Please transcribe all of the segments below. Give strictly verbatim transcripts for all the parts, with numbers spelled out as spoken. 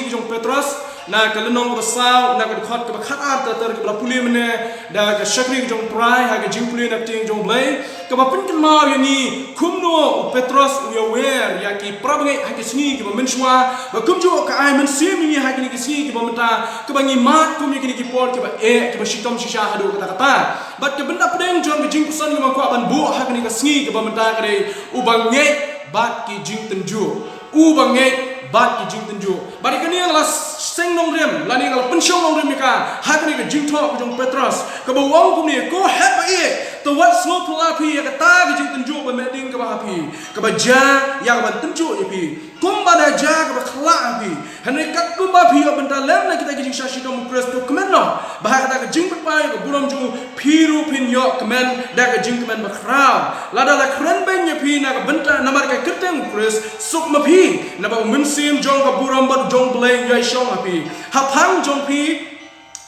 ka jong Petros, na ka lynnong kaba saw, na ka dkhot kaba khatar ter ter kaba la pule mynne da ka shakri ka jong U Trai ha ka jingpule na ka ktien jong U Blei, kaba pynkynmaw ïa ngi kumno u Petros u ïawer ïa ki para bangeit ha ki sngi kiba mynshuwa, bad kumjuh ka ai mynsiem ïa ngi ha kine ki sngi kiba mynta, kaba ngi mad kum ïa kine ki por kiba eh, kiba shitom shisha haduh katta katta. Bad ka bynta pdeng jong ka jingpuson kaba nga kwah ban buh ha kane ka sngi kaba mynta ka dei, uba ngeit bad ki jingtynjuh. Uba ngeit bad ki jingtynjuh. Bad ïa kane nga la seng nongrim, lane nga la pynshong nongrim ïa ka ha kane ka jingthoh ka jong u Petros, kaba u ong kumne: Ko hep ba ïeit, to wat sngewphylla phi ïa kata ka jingtynjuh ba meh ding kaba ha phi, kaba jia ïa ka ban tynjuh ïa phi, kumba da jia kaba khlah ha phi. Hynrei katkum ba phi ïoh bynta lem na kita ki jingshah shitom u Khrist, to kmen noh ba ha kata ka jingpynpaw ïa ka burom jong u, phi ruh phin ïoh kmen da ka jingkmen bakhraw. Lada la kren beiñ ïa phi na ka bynta namar ka kyrteng u Khrist, suk ma phi, naba u mynsiem jong ka burom bad jong U Blei u ïaishong ha phi. Haphang jong phi,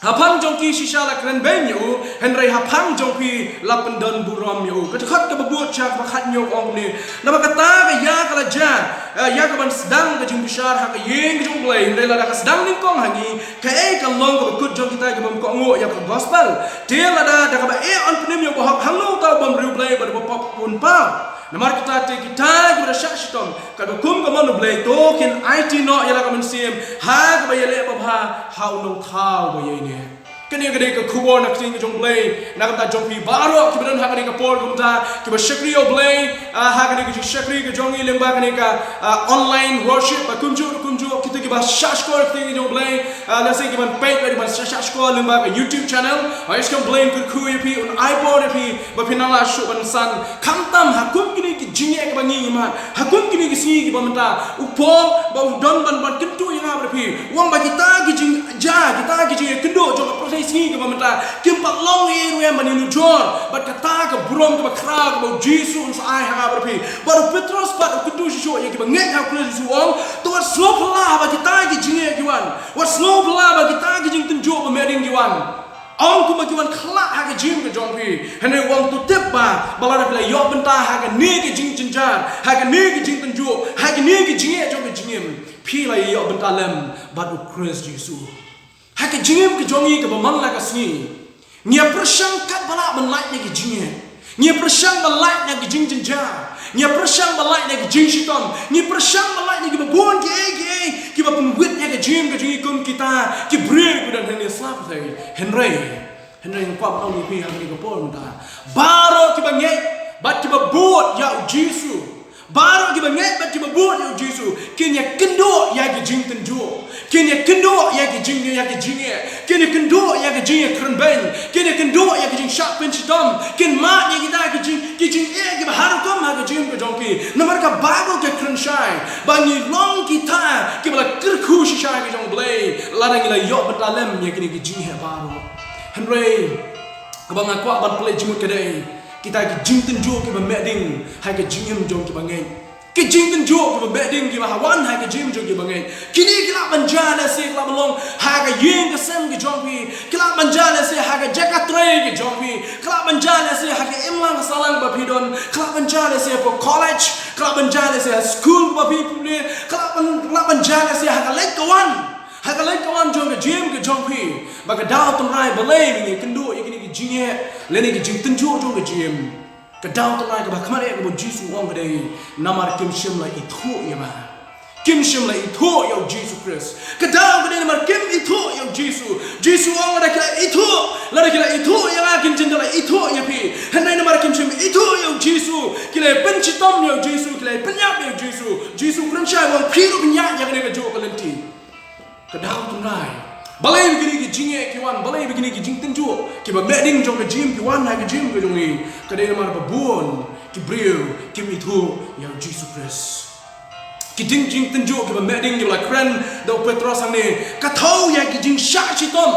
haphang jong ki shisha la kren beiñ ïa u, hynrei haphang jong phi la pyndon burom ïa u. Ka dkhot kaba bud sha kaba khathynñiew ong kumne: Naba kata ka ïa ka la jia, eh, ïa ka ban sdang ka jingbishar ha ka ïing ka jong U Blei, hynrei lada ka sdang nyngkong ha ngi, kaei ka long kaba kut jong kita ki bym kohnguh ïa ka gospel? Te lada da kaba eh yn pynim ïa u bahok, hangno uta u bym riewblei bad u bapop un paw? Namar kata te kita kiba da shah shitom katba kum ka mon U Blei, to kin aiti noh ïa la ka mynsiem ha kaba ïaleh babha ha u Nongthaw ba ïaineh. Kane ka dei ka khubor na ka ktien ka jong U Blei na ka bynta jong phi baroh kiba don ha kane ka por kumta, kiba shakri ïa U Blei, ah, ha kane ka jingshakri ka jong ngi lyngba kane ka, ah, online worship, ba kumjuh kumjuh kita kiba shah shkor ka ktien ka jong U Blei, ah, lehse kiban peit bad kiban shah shah shkor lyngba ka YouTube channel. Ïa, U Blei un kyrkhu ïa phi, un ai bor ïa phi ba phin nang lah shuh ban san. Khamtam ha kum kine ki jingeh kiba ngi mad, ha kum kine ki sngi kiba mynta, u Paul ba u don ban, ban kyntu ïa nga bad phi, u ong ba kita ki jingjia, kita ki jingïakynduh jong ka pyrthei sngi kiba mynta kim pat long ei ruh em ban ïanujor bad kata ka burom kaba khraw kaba u Jisu un sa ai ha nga bad phi. Bad u Petros pat u kyntu shuh shuh ïa kiba ngeit ha u Khrist Jisu, u ong: To wat sngewphylla ba kita ki jingeh ki wan, wat sngewphylla ba kita ki jingtynjuh ba meh ding ki wan. Ong kumba ki wan khlah ha ka jingim ka jong phi. Hynrei u ong: To tip ba, ba lada phi la ïoh bynta ha kane ka jingjynjar, ha kane ka jingtynjuh, ha kane ka jingeh jong ka jingim, phi la ïoh bynta lem bad u Khrist Jisu. Ha ka jingim ka jong ngi kaba man la ka sngi, ngi ïa pyrshang katba lah ban lait na ki jingeh. Ngi ïa pyrshang ban lait na ki jingjynjar. Ngi ïa pyrshang ban lait na ki jingshitom. Ngi ïa pyrshang ban lait na kiba bun kiei kiei kiba pynwit ïa ka jingim ka jong ngi kum kita ki briew kiba don hangne sla pyrthei. Hynrei, hynrei nga kwah ban ong ïa phi ha kane ka por mynta, baroh kiba ngeit bad kiba bud ïa u Jisu, baroh kiba ngeit bad kiba bud ïa u Jisu kin ïakynduh ïa ki jingtynjuh. Kin ïakynduh ïa ki jing, ïa ki jingeh. Kin ïakynduh ïa ki jingïakren beiñ. Kin ïakynduh ïa ki jingshah pynshitom. Kin mad ïa kita ki jing, ki jingeh kiba har rukom ha ka jingim ka jong ki. Namar ka Baibl ka kren shai ba ngi long kita kiba la kyrkhu shisha ha ka jong U Blei lada ngi la ïoh bynta lem ïa kine ki jingeh baroh. Hynrei kaba nga kwah ban pynleit jingmut ka dei kita ki jingtynjuh kiba meh ding ha ka jingim jong kiba ngeit. Ki jingtynjuh kiba meh ding kiba ha wan ha ka jingim jong kiba ngeit. Kine ki lah ban jia lehse, ki lah ban long ha ka ïing ka sem ka jong phi. Ki lah ban jia lehse ha ka jaka trei ka jong phi. Ki lah ban jia lehse ha ka imlang ka sahlang ba phi don. Ki lah ban jia lehse hapoh college. Ki lah ban jia lehse ha skul ba phi pule. Ki lah ban, lah ban jia lehse ha ka leit ka wan, ha ka leit ka wan jong ka jingim ka jong phi. Ba ka daw tynrai, balei ba ngi ïakynduh ïa kine ki jingeh lane ki jingtynjuh jong ka jingim? Ka daw tynrai kaba khmat eh kaba u Jisu u ong ka dei namar kim shym la ithuh ïa nga. Kim shym la ithuh ïa u Jisu Khrist. Ka daw ka dei namar kim ithuh ïa u Jisu. Jisu u ong, lada ki la ithuh, lada ki la ithuh ïa nga, kin jin da la ithuh ïa phi. Hynrei namar kim shym ithuh ïa u Jisu, ki la pynshitom ïa u Jisu, ki la pynïap ïa u Jisu. Jisu u kren shai u ong, phi ruh pynïap ïa kane kajuh ka lynti. Ka daw tynrai. Balei ba kine ki jingeh ki wan, balei ba kine ki jingtynjuh kiba meh ding jong ka jingim ki wan ha ka jingim ka jong ngi? Ka dei namar ba bun ki briew kim ithuh ïa u Jisu Khrist. Ki jing, jingtynjuh kiba meh ding kiba la kren da u Petros hangne, ka thew ïa ki jingshah shitom.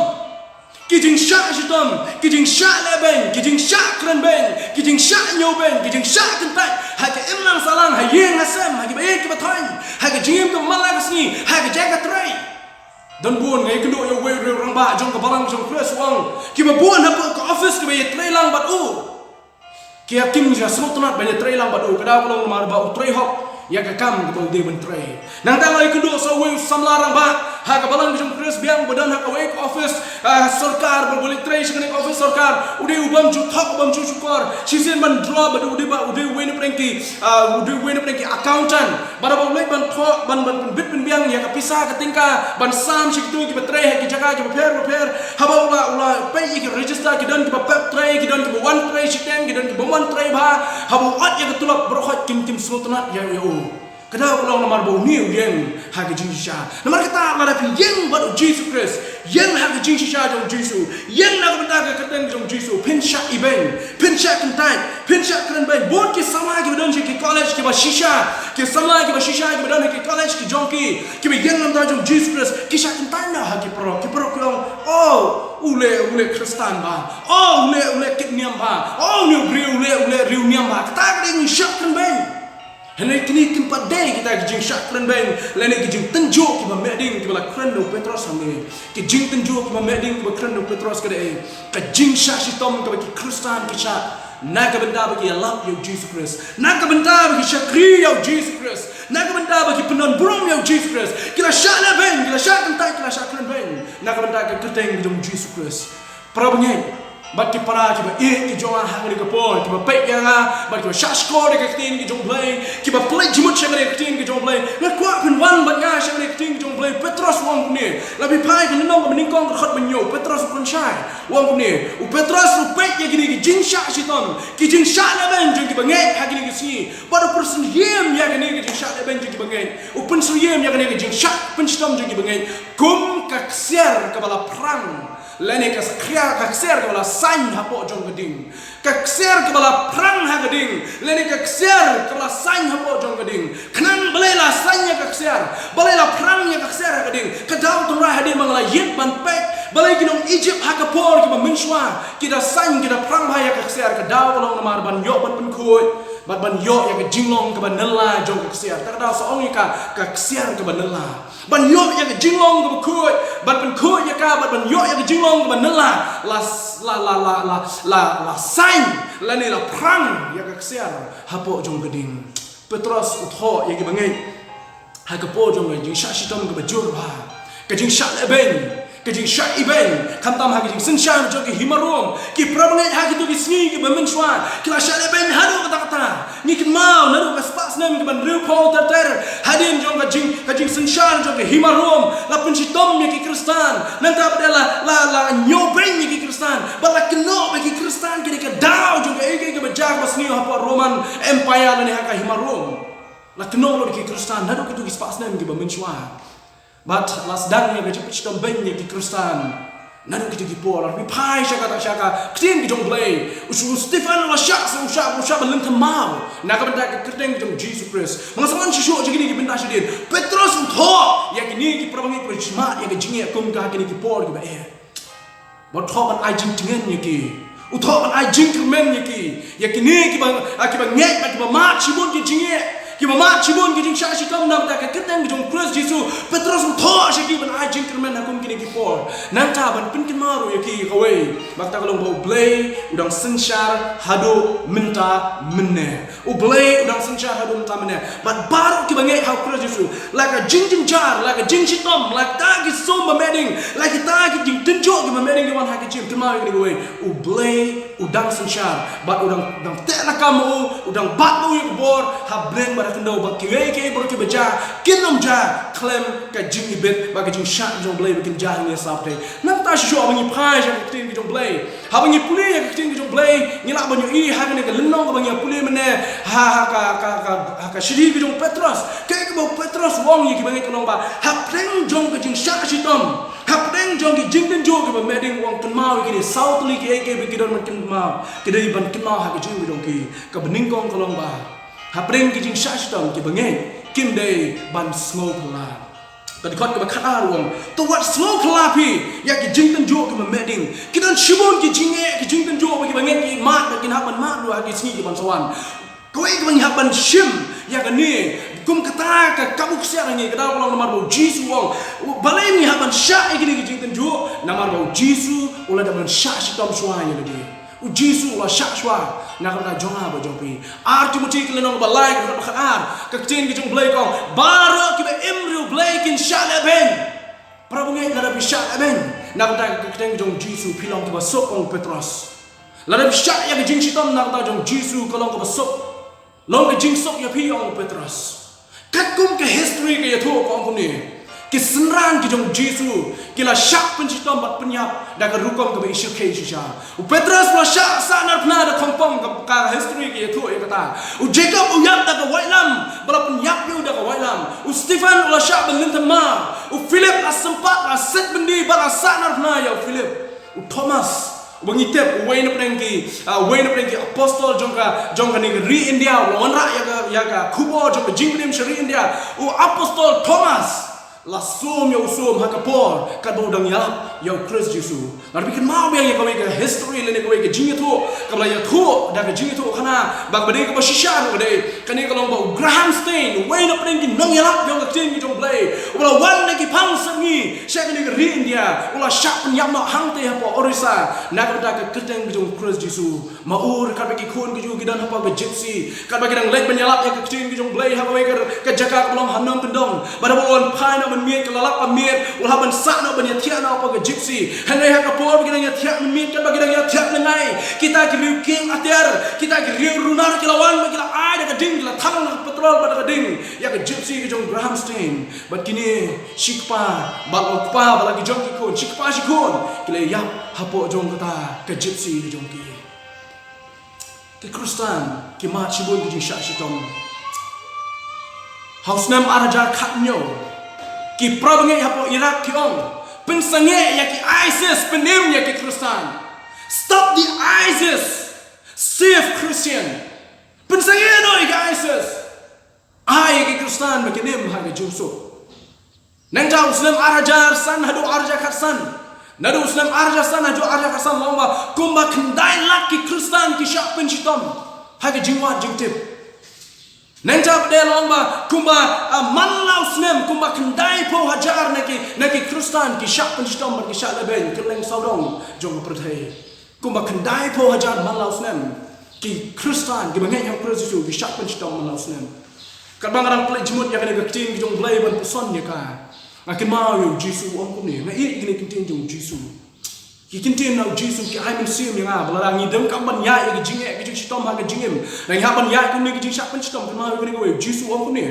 Ki jingshah shitom, ki jingshah leh beiñ, ki jingshah kren beiñ, ki jingshah ñiew beiñ, ki jingshah kyntait ha ka imlang sahlang, ha ïing ha sem, ha kiba ïeit kiba thoiñ, ha ka jingim kaba man la ka sngi, ha ka jaka trei. Don bun, nga ïakynduh ïa uwei u rangbah jong ka balang jong u Khrist u ong, kiba bun hapoh ka office kiba ïatrei lang bad u, ki ïa, kim ïa sngewtynnat ban ïatrei lang bad u. Ka daw ka long namar ba u trei hok ïa ka kam kaba u dei ban trei. Nangta nga ïakynduh sa uwei u samla rangbah Ha ka balang ka jong u Khrist biang ba don ha kawei ka office, ah, sorkar, ba u leit trei sha kane ka office sorkar, u dei u bym ju thok, u bym ju shukor, shisien ban draw, ba u dei, ba u dei uwei na pdeng ki, ah, u dei uwei na pdeng ki accountant, bad haba u leit ban thok, ban, ban pynbit pynbiang ïa ka pisa ka tyngka, ban sam sha kito kiba trei ha ki jaka kiba pher bapher, haba u la, u la peit ïa ki register, ki don kiba pep trei, ki don kiba wan trei shiteng, ki don kiba wan trei bha, haba u ot ïa ka tulop baroh khoit kim, kim sngewtynnat ïa, ïa u. Ka daw ka long namar ba une u ïeng ha ka jingshisha. Namar kata lada phi ïeng bad u Jisu Khrist, ïeng ha ka jingshisha jong u Jisu, ïeng na ka bynta ka kyrteng jong u Jisu, phin shah ibeiñ, phin shah kyntait, phin shah kren beiñ. Bun ki samla kiba don sha ki college kiba shisha, ki samla kiba shisha kiba don ha ki college ki jong ki, kiba ïeng na ka bynta jong u Jisu Khrist, ki shah kyntait noh ha ki paralok, ki paralok ki ong, "Oh, u leh, u leh Khristan bha. Oh, u leh, u leh kit niam bha. Oh, une u briew u leh, u leh riewniam bha." Kata ka dei ka jingshah kren beiñ. Hynrei kine kim pat dei kita ki jingshah kren beiñ lane ki jingtynjuh kiba mehding kiba la kren da u Petros hangne. Ki jingtynjuh kiba mehding kiba kren da u Petros ka dei ka jingshah shitom kaba ki Khristan ki shah na ka bynta ba ki ïalap ïa u Jisu Khrist, na ka bynta ba ki shakri ïa u Jisu Khrist, na ka bynta ba ki pyndon burom ïa u Jisu Khrist. Ki la shah leh beiñ, ki la shah kyntait, ki la shah kren beiñ na ka bynta ka kyrteng jong u Jisu Khrist. Para bangeit bad ki para kiba ïeit ki jong nga ha kane ka por, kiba peit ïa nga bad kiba shah shkor ïa ka ktien ka jong U Blei, kiba pynleit jingmut sha kane ka ktien ka jong U Blei. Nga kwah phin wan bad nga sha kane ka ktien ka jong U Blei. Petros u ong kumne, la phi phai ka lynnong kaba nyngkong ka dkhot ba hynñiew, Petros u pynshai, u ong kumne, u Petros u peit ïa kine ki jingshah shitom, ki jingshah leh beiñ jong kiba ngeit ha kine ki sngi, bad u pynsuryiem ïa kine ki jingshah leh beiñ jong kiba ngeit, u pynsuryiem ïa kine ki jingshah pynshitom jong kiba ngeit kum ka ksiar kaba la phrang lane ka ksiar, ka ksiar kaba la saiñ hapoh jong ka ding. Ka ksiar kaba la phrang ha ka ding lane ka ksiar kaba la saiñ hapoh jong ka ding. Khnang balei la saiñ ïa ka ksiar, balei la phrang ïa ka ksiar ha ka ding? Ka daw tynrai hadien ba nga la ïit ban peit, balei ki nong Ijipt ha ka por kiba mynshuwa ki da saiñ, ki da phrang bha ïa ka ksiar? Ka daw ka long namar ban ïoh ban pynkhuid bad ban ïoh ïa ka jinglong kaba nylla jong ka ksiar. Ta ka daw sa ong ïa ka, ka ksiar kaba nylla. Ban ïoh ïa ka jinglong kaba khuid, ban pynkhuid ïa ka, bad ban ïoh ïa ka jinglong kaba nylla, la, la, la saiñ lane la phrang ïa ka ksiar hapoh jong ka ding. Petros u thoh ïa kiba ngeit ha ka por jong ka jingshah shitom kaba jur bha, ka jingshah leh beiñ, ka jingshah ibeiñ, khamtam ha ka jingsynshar jong ka hima Rom. Ki para bangeit, ha kito ki sngi kiba mynshuwa ki la shah leh beiñ haduh katta katta. Ngi kynmaw naduh ka spah snem kaba hynriewphew ter ter, hadien jong ka jing, ka jingsynshar jong ka hima Rom, la pynshitom ïa ki Khristan. Nangta pat la, la, la ñiewbeiñ ïa ki Khristan, bad la kynnoh ba ki Khristan ki dei ka daw jong kaei kaei kaba jia kaba sniew hapoh Roman Empire lane ha ka hima Rom. La kynnoh lut ïa ki Khristan naduh kito ki spah snem kiba mynshuwa. Bad la sdang ïa ka jingpynshitom beiñ ïa ki Khristan naduh kito ki por. Lada phi phai sha kata, sha ka ktien ka jong U Blei, u Stephen u la shah, u shah, u shah ban lynthem maw na ka bynta ka kyrteng ka jong U Jisu Khrist. Ma nga sa wan shuh shuh sha kine ki bynta shadien. Petros u thoh ïa kine ki para bangeit kiba jimat ïa ka jingeh kum ka ha kine ki por kiba eh. Ba u thoh ban ai jingtngen ïa ki. U thoh ban ai jingkyrmen ïa ki. Ïa kine kiba, ah, kiba ngeit bad kiba mad shibun ki jingeh, kiba mad shibun ki jingshah shitom na ka bynta ka kyrteng ka jong U Khrist Jisu. Petros u thoh sha ki ban ai jingkyrmen ha kum kine ki por. Nangta ban pynkynmaw ruh ïa ki kawei, ba kata ka long ba U Blei u dang synshar haduh mynta mynne. U Blei u dang synshar haduh mynta mynne. Bad baroh kiba ngeit ha U Khrist Jisu, la ka jingjynjar, la ka jingshitom, la kita ki sum ba mehding, la kita ki jingtynjuh kiba mehding ki wan ha ki jingkynmaw ïa kane kawei, U Blei u dang synshar bad u dang, dang teh lakam ma u, u dang bat ma u ïa ka bor ha bneng bad ha khyndew, ba kiwei kiwei baroh kiba jia kin ym jia khlem ka jingibit bad ka jingshah jong U Blei ba kin jia hangne ha saw pyrthei. Nangta shuh shuh haba ngi phai sha ka ktien ka jong U Blei, haba ngi pule ïa ka ktien ka jong U Blei, ngi lah ban ïohi ha kane ka lynnong kaba ngi ïa pule mynne, ha, ha ka, ka, ka, ha ka shithi ka jong u Petros. Kaei kaba u Petros u ong ïa kiba ngeit ka long ba hapdeng jong ka jingshah shitom, hapdeng jong ki jingtynjuh kiba mehding, u ong kynmaw ïa kine, saw tylli kiei kiei ba ki don ban kynmaw, ki dei ban kynmaw ha ka jingim ka jong ki. Kaba nyngkong ka long ba hapdeng ki jingshah shitom, kiba ngeit kim dei ban sngewphylla. Ka dkhot kaba khatar u ong, to wat sngewphylla phi ïa ki jingtynjuh kiba mehding. Ki don shibun ki jingeh, ki jingtynjuh ba kiba ngeit ki mad, ba kin hap ban mad ruh ha ki sngi kiban sa wan. Kawei kaba ngi hap ban shim ïa kane, kum kata ka kabu ksiar ha ngi, ka daw ka long namar ba U Jisu u ong. Balei ngi hap ban shah ïa kine ki jingtynjuh? Namar ba U Jisu u la dep ban shah shitom shuwa ïa lade. U Jisu u la shah shuwa na ka bynta jong nga bad jong phi. Ar Timothi ka lynnong ba lai ka dkhot ba khatar, ka ktien ka jong U Blei ka ong, baroh kiba im ïa U Blei kin shah lehbeiñ. Shah lehbeiñ na ka bynta ka kyrteng jong u Jisu, phi long kaba suk, ong u Petros. Lada phi shah ïa ka jingshitom na ka bynta jong u Jisu, ka long kaba suk. Long ka jingsuk ïa phi, ong u Petros. Katkum ka history ka ïathuh ka ong kumne, ki synran ki jong u Jisu ki la shah pynshitom bad pynïap da ka rukom kaba i shyrkhei shisha. U Petros u la shah sahnarphna da khongpong, ka, ka history ka ïathuh ïa kata. U Jakob u ïap da ka waitlam, ba la pynïap ïa u da ka waitlam. U Stephen u la shah ban lynthem mar. U Philip la sympat, la set byndi bad la sahnarphna ïa u Philip. U Thomas, uba ngi tip, uwei na pdeng ki, ah, uwei na pdeng ki apostol jong ka, jong kane ka ri India, u la wanrah ïa ka, ïa ka khubor jong ka jingpynim sha ri India. U apostol Thomas la sum ïa u sum ha ka por katba u dang ïalap ïa u Khrist Jisu. Lada phi kynmaw biang ïa kawei ka history lane kawei ka jingïathuh kaba la ïathuh da ka jingïathuhkhana, ba kaba dei kaba shisha ruh ka dei kane, ka long ba u Graham Staines, uwei na pdeng ki nongïalap jong ka ktien ka jong U Blei, uba la wan na ki phang sepngi sha kane ka ri India, u la shah pynïap noh hangtei hapoh Orissa na ka bynta ka kyrteng ka jong u Khrist Jisu. Ma ur, katba ki khun ki ju ki don hapoh ka Gypsy, katba ki dang leit ban ïalap ïa ka ktien ka jong U Blei ha kawei ka, ka jaka kaba long ha Nongkyndong, ba da ba u wan phai noh ban miet, ka la lap ka miet, u la hap ban sah noh ban ïathiah noh hapoh ka Gypsy. Hynrei ha ka por ba ki dang ïathiah ban miet, katba ki dang ïathiah lyngngai, kita ki riew kieng atiar, kita ki riew runar ki la wan bad ki la ai da ka ding, ki la thang da ka petrol bad da ka ding ïa ka Gypsy ka jong u Graham Staines. Bad kine shi kpa bad u kpa bad la ki jong ki khun, shi kpa shi khun, ki la ïap hapoh jong kata ka Gypsy ka jong ki. Ki Khristan ki mad shibun ki jingshah shitom. Ha u snem ar hajar khathynñiew, ki parabangeit hapoh Iraq ki ong, pynsangeh ïa ki ISIS, pynim ïa ki Khristan. Stop the ISIS, save Christian. Pynsangeh noh ïa ki ISIS. Ai ïa ki Khristan ba kin im ha ka jingsuk. Nangta u snem ar hajar san haduh ar hajar khatsan. Naduh u snem ar hajar san haduh ar hajar khatsan, long ba kumba khyndai lak ki Khristan ki shah pynshitom ha ka jingwad jingtip. Nangta pat de long ba kumba, ah, man la u snem, kumba khyndai phew hajar na ki, na ki Khristan ki shah pynshitom bad ki shah lehbeiñ kylleng sawdong jong ka pyrthei. Kumba khyndai phew hajar man la u snem ki Khristan, kiba ngeit ha u Khrist Jisu, ki shah pynshitom man la u snem. Katba nga dang plie jingmut ïa kane ka ktien ka jong U Blei ban puson ïa ka, nga kynmaw ïa u Jisu u ong kumne, nga ïeit ïa kane ka ktien jong u Jisu. Ki ktien na u Jisu ki ai mynsiem ïa nga, ba lada ngi donkam ban ïaid ïa ka jingeh ka jingshitom ha ka jingim, lada ngi hap ban ïaid kumne ka jingshah pynshitom, kynmaw ïa kane kawei, u Jisu u ong kumne.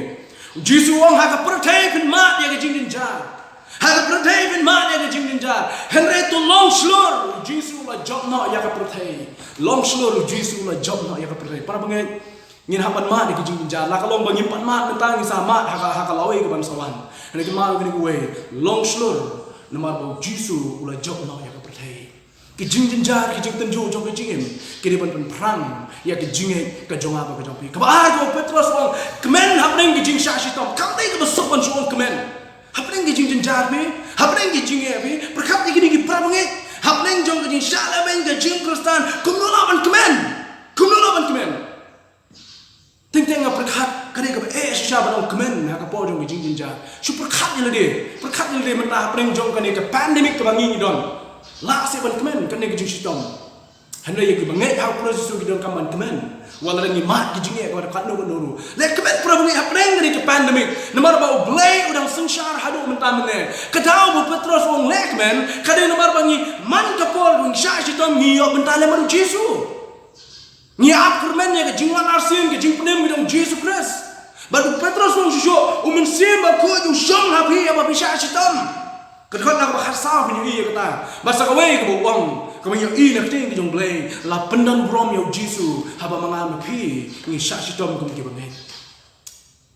U Jisu u ong, ha ka pyrthei phin mad ïa ka jingjynjar. Ha ka pyrthei phin mad ïa ka jingjynjar. Hynrei to long shlur, u Jisu u la jop noh ïa ka pyrthei. Long shlur, u Jisu u la jop noh ïa ka pyrthei. Parabangeit, ngin hap ban mad ïa ka jingjynjar. La ka long ba ngim pat mad mynta, ngin sa mad ha ka, ha ka lawei kaban sa wan. Hynrei kynmaw ïa kane kawei, long shlur, namar ba u Jisu u la jop noh ïa ka pyrthei. Ki jingjynjar, ki jingtynjuh jong ka jingim ki dei ban pynphrang ïa ka jingngeit ka jong nga bad ka jong phi. Kaba ar, ka u Petros u ong, kmen hapdeng ki jingshah shitom. Kam dei kaba suk ban shu ong kmen hapdeng ki jingjynjar phi, hapdeng ki jingeh phi. Pyrkhat ïa kine ki parabangeit, hapdeng jong ka jingshah lehbeiñ ka jingkhristan, kumno lah ban kmen? Kumno lah ban kmen? Teng teng nga pyrkhat, ka dei kaba eh shisha ban ong kmen ha ka por jong ka jingjynjar. Shu pyrkhat ïa lade, pyrkhat ïa lade mynta hapdeng jong kane ka pandemic kaba ngi ngi don. Lah seh ban kmen kane ka jingshitom. Hynrei ïa kiba ngeit ha u Khrist Jisu ki donkam ban kmen. Wat la ngi mad ki jingeh kaba katno katno ruh. Leh kmen parabangeit hapdeng kane ka pandemic. Namar ba U Blei u dang synshar haduh mynta mynne. Ka daw ba u Petros u ong leh kmen, ka dei namar ba ngi man ka por ba ngi shah shitom ngi ïoh bynta lem bad u Jisu. Ngi ap kyrmen ïa ka jingwan arsien, ka jingpynim ka jong u Jisu Khrist. Bad u Petros u ong shuh shuh, u Mynsiem Bakhuid u shong ha phi haba phi shah shitom. Ka dkhot na kaba khatsaw phin ïohi ïa kata. Bad sa kawei kaba u ong, kaba ngi ïohi na ka ktien ka jong U Blei, la pyndon burom ïa u Jisu haba ma nga ma phi ngi shah shitom kum kiba ngeit.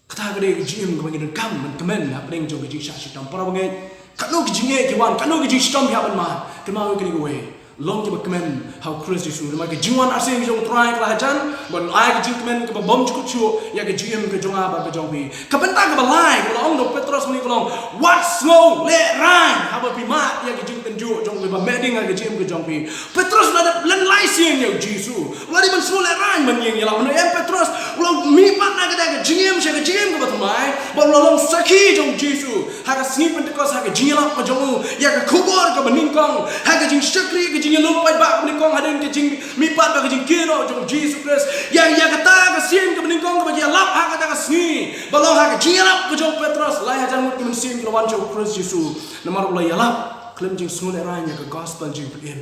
Kata ka dei ka jingim kaba ngi donkam ban kmen hapdeng jong ka jingshah shitom. Parabangeit, katno ki jingeh ki wan, katno ki jingshitom ki hap ban mad, kynmaw ïa kane kawei, long kiba kmen ha u Khrist Jisu. Namar ka jingwan arsien ka jong u Trai ka la hajan ban ai ka jingkmen kaba bymjukut shuh ïa ka jingim ka jong nga bad ka jong phi. Ka bynta kaba lai kaba la ong da u Petros mynne ka long, wat sngew lehraiñ haba phi mad ïa ka jingtynjuh jong kiba meh ding ha ka jingim ka jong phi. Petros u la dep len lai sien ïa u Jisu. U la dei ban sngewlehraiñ ban ïeng ïalap. Hynrei em Petros u la mihpat na kata ka jingim sha ka jingim kaba thymmai, bad u la long sakhi jong u Jisu ha ka sngi Pentekost, ha ka jingïalap ka jong u ïa ka khubor kaba nyngkong, ha ka jingshakri, ka jingïalum paidbah kaba nyngkong, hadien ka jingmihpat bad ka jingkiew noh jong u Jisu Khrist. Ïa, ïa kata ka sien kaba nyngkong kaba ki ïalap ha kata ka sngi, ba long ha ka jingïalap ka jong u Petros, lai hajar ngut ki mynsiem ki la wan sha u Khrist Jisu namar u la ïalap Khlem jingsngewlehraiñ ïa ka gospel jingpynim,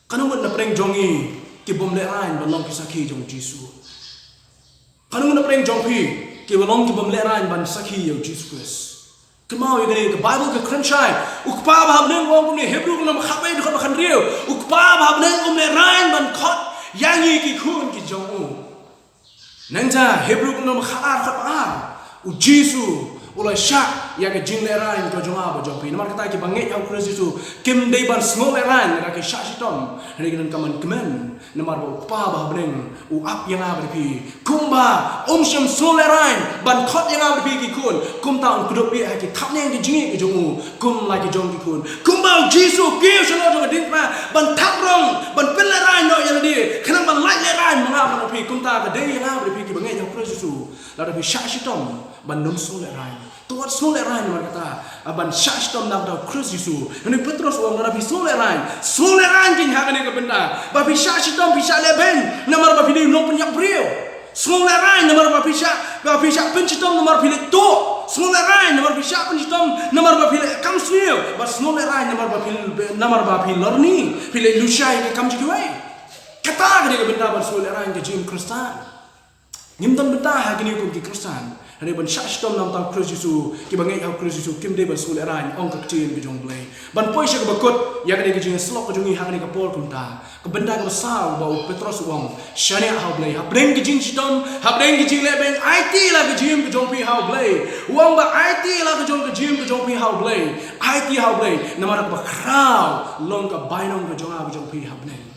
katno ngut na pdeng jong ngi ki bym lehraiñ ban long ki sakhi jong Jisu? Katno ngut na pdeng jong phi ki ba long ki bym lehraiñ ban sakhi ïa u Jisu Khrist? Kynmaw ïa kane, ka Baibl ka kren shai. U Kpa ba ha bneng, u ong kumne, Hebru ka lynnong khatwei dkhot ba khathynriew, u Kpa ba ha bneng um lehraiñ ban khot ïa ngi ki khun ki jong u. Nangta Hebru ka lynnong khatar dkhot ar, u Jisu u la shah ïa ka jinglehraiñ ka jong nga bad jong phi. Namar kata, ki bangeit ha u Khrist Jisu kim dei ban sngewlehraiñ lada ki shah shitom ha kine ki donkam ban kmen, namar ba u Kpa ba ha bneng u ap ïa nga bad phi. Kumba um shym sngewlehraiñ ban khot ïa nga bad phi ki khun, kumta un kdup bieit ha ki thapniang ki jingïeit ki jong u kum la ki jong ki khun. Kumba u Jisu u kiew shalor jong ka diengphna ban thap rong, ban pynlehraiñ noh ïa lade, khnang ban lait lehraiñ ma nga bad ma phi, kumta ka dei ïa nga bad phi ki bangeit ha u Khrist Jisu, lada phi shah shitom ban ym sngewlehraiñ, to wat sngewlehraiñ namar kata, ah, ban shah shitom na ka bynta u Khrist Jisu. Hynrei u Petros u ong, lada phi sngewlehraiñ, sngewlehraiñ kein ha kane ka bynta ba phi shah shitom, phi shah lehbeiñ namar ba phi dei u nongpynïap briew. Sngewlehraiñ namar ba phi shah, ba phi shah pynshitom namar phi leh tuh. Sngewlehraiñ namar phi shah pynshitom namar ba phi leh kam sniew. Bad sngewlehraiñ namar ba phi, namar ba phi lorni, phi leh lushai ka kam jong kiwei. Kata ka dei ka bynta ban sngewlehraiñ ka jingim Khristan. Ngim don bynta ha kine kum ki Khristan. Hynrei ban shah shitom na ka bynta u Khrist Jisu, ki bangeit ha u Khrist Jisu kim dei ban sngewlehraiñ, ong ka ktien ka jong u Blei. Ban poi sha kaba kut ïa kane ka jingïasyllok ka jong ngi ha kane ka por kumta, ka bynta kaba saw ba u Petros u ong, shaniah ha u Blei hapdeng ka jingshitom, hapdeng ka jinglehbeiñ. Aiti la ka jingim ka jong phi ha u Blei. U ong ba aiti la ka jong ka jingim ka jong phi ha u Blei. Aiti ha u Blei namar kaba khraw long ka bainong ka jong nga ka jong phi ha bneng.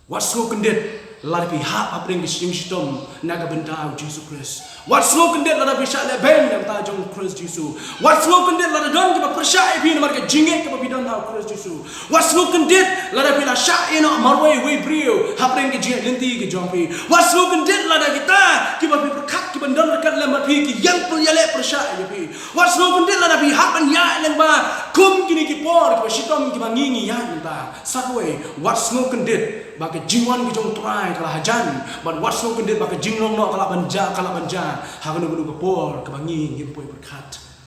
Wat sngewkyndit lada phi hap hapdeng ka jingshitom na ka bynta u Jisu Khrist. Wat sngewkyndit lada phi shah lehbeiñ na ka bynta jong u Khrist Jisu. Wat sngewkyndit lada don kiba pyrshah ïa phi namar ka jingngeit kaba phi don ha u Khrist Jisu. Wat sngewkyndit lada phi la shah ïehnoh marwei wei briew hapdeng ka jingïaid lynti ka jong phi. Wat sngewkyndit lada kita kiba phi pyrkhat, kiba don ryngkat lem bad phi, ki ïeng pynïaleh pyrshah ïa phi. Wat sngewkyndit lada phi hap ban ïaid lyngba kum kine ki por kiba shitom kiba ngi ngi ïaid mynta. Sa kawei, wat sngewkyndit ba ka jingwan ka jong u Trai ka la hajan, bad wat sngewkyndit ba ka jinglong noh ka lah ban jia, ka lah ban jia ha kano kano ka por kaba ngi ngim poi pyrkhat.